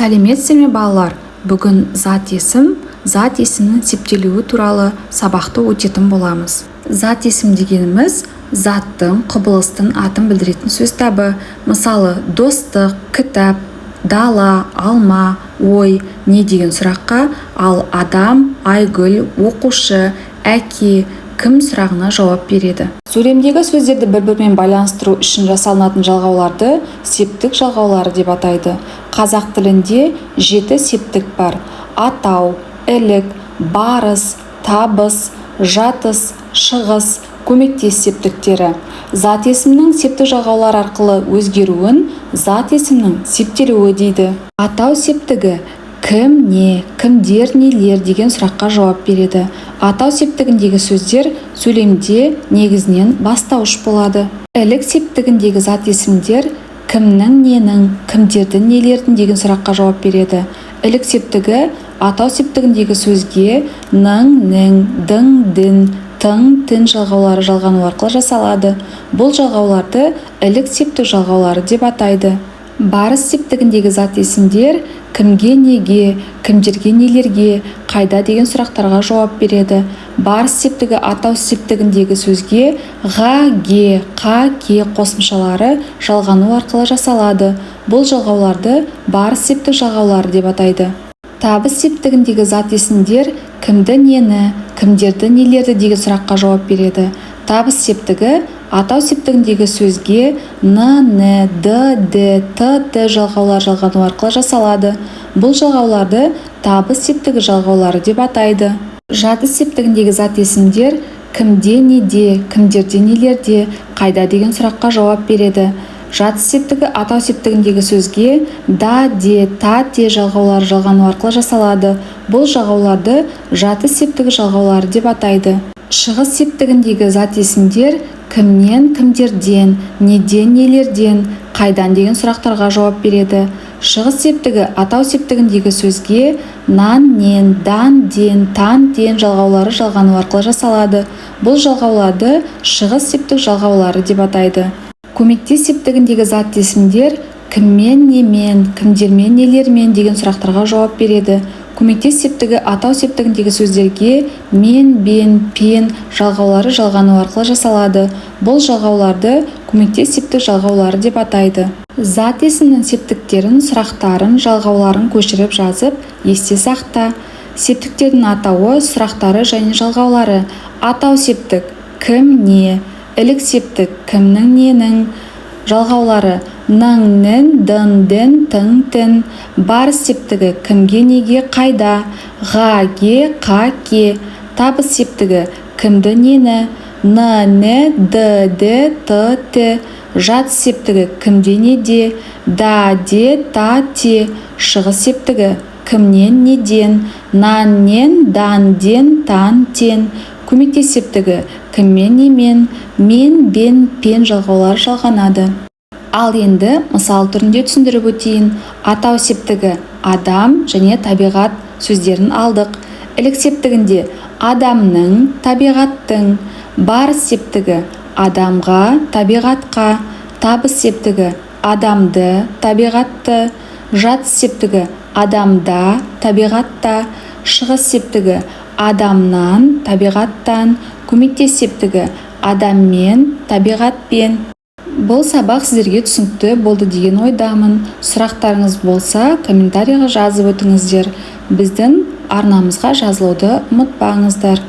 Сәлеметсіздер ме, балалар! Бүгін зат есім, зат есімнің септелуі туралы сабақты өтетін боламыз. Зат есім дегеніміз – заттың, құбылыстың атын білдіретін сөз табы. Мысалы, достық, кітап, дала, алма, ой, не деген сұраққа, ал адам, Айгүл, оқушы, әке, кім сұрағына жауап береді. Сөйлемдегі сөздерді бір-бірімен байланыстыру үшін жасалынатын жалғауларды септік жалғаулары деп атайды. Қазақ тілінде жеті септік бар: атау, ілік, барыс, табыс, жатыс, шығыс, көмектес септіктері. Зат есімнің септік жалғаулар арқылы өзгеруін зат есімнің септелуі дейді. Атау септігі кім, не, кімдер, нелер деген сұраққа жауап береді. Атау септігіндегі сөздер сөйлемде негізінен бастауыш болады. Ілік септігіндегі зат есімдер кімнің, ненің, кімдердің, нелердің деген сұраққа жауап береді. Ілік септігі атау септігіндегі сөзге ның, нің, дың, дің, тың, тін жалғаулары жалғану арқылы жасалады. Бұл жалғауларды ілік септік жалғаулары деп атайды. Барыс септігіндегі зат есімдер кімге, неге, кімдерге, нелерге, қайда деген сұрақтарға жауап береді. Барыс септігі атау септігіндегі сөзге ға, ге, қа, ке қосымшалары жалғану арқылы жасалады. Бұл жалғауларды барыс септік жалғаулары деп атайды. Табыс септігіндегі зат есімдер кімді, нені, кімдерді, нелерді деген сұраққа жауап береді. Табыс септігі атау септігіндегі сөзге н, н, д, д, т, т жалғаулары жалғану арқылы жасалады. Бұл жалғауларды табыс септігі жалғаулары деп атайды. Жатыс септігіндегі зат есімдер кімде, неде, кімдерде, нелерде, қайда деген сұраққа жауап береді. Жатыс септігі атау септігіндегі сөзге да, де, та, те жалғаулары жалғану арқылы жасалады. Бұл жалғауларды жатыс септігі жалғаулары деп атайды. Шығыс септігіндегі зат есімдер кімнен, кімдерден, неден, нелерден, қайдан деген сұрақтарға жауап береді. Шығыс септігі атау септігіндегі сөзге нан, нен, дан, ден, тан, тен жалғаулары жалғану арқылы жасалады. Бұл жалғауларды шығыс септік жалғаулары деп атайды. Көмектес септігіндегі зат есімдер кіммен, немен, кімдермен, нелермен деген сұрақтарға жауап береді. Көмектес септігі атау септігіндегі сөздерге мен, бен, пен жалғаулары жалғану арқылы жасалады. Бұл жалғауларды көмектес септік жалғаулары деп атайды. Зат есімнің септіктерін, сұрақтарын, жалғауларын көшіріп жазып, есте сақта. Септіктердің атауы, сұрақтары және жалғаулары. Атау септік: кім, не. Ілік септік: кімнің, ненің. Жалғаулары: ның, нің, дың, дің, тың, тін. Барыс септігі: кімге, неге, қайда, ға, ге, қа, ке. Табыс септігі: кімді, нені, н, н, д, д, т, т. Жатыс септігі: кімде, неде, да, де, та, те. Шығыс септігі: кімнен, неден, нан, нен, дан, ден, тан, тен. Көмектес септігі: кіммен, немен, мен, бен, пен жалғаулары жалғанады. Ал енді мысал түрінде түсіндіріп өтейін. Атау септігі: адам және табиғат сөздерін алдық. Ілік септігінде адамның, табиғаттың. Барыс септігі: адамға, табиғатқа. Табыс септігі: адамды, табиғатты. Жатыс септігі: адамда, табиғатта. Шығыс септігі: адамнан, табиғаттан. Көмектес септігі: адаммен, табиғатпен. Бұл сабақ сіздерге түсінікті болды деген ойдамын. Сұрақтарыңыз болса, комментарийға жазып өтіңіздер. Біздің арнамызға жазылуды ұмытпаңыздар.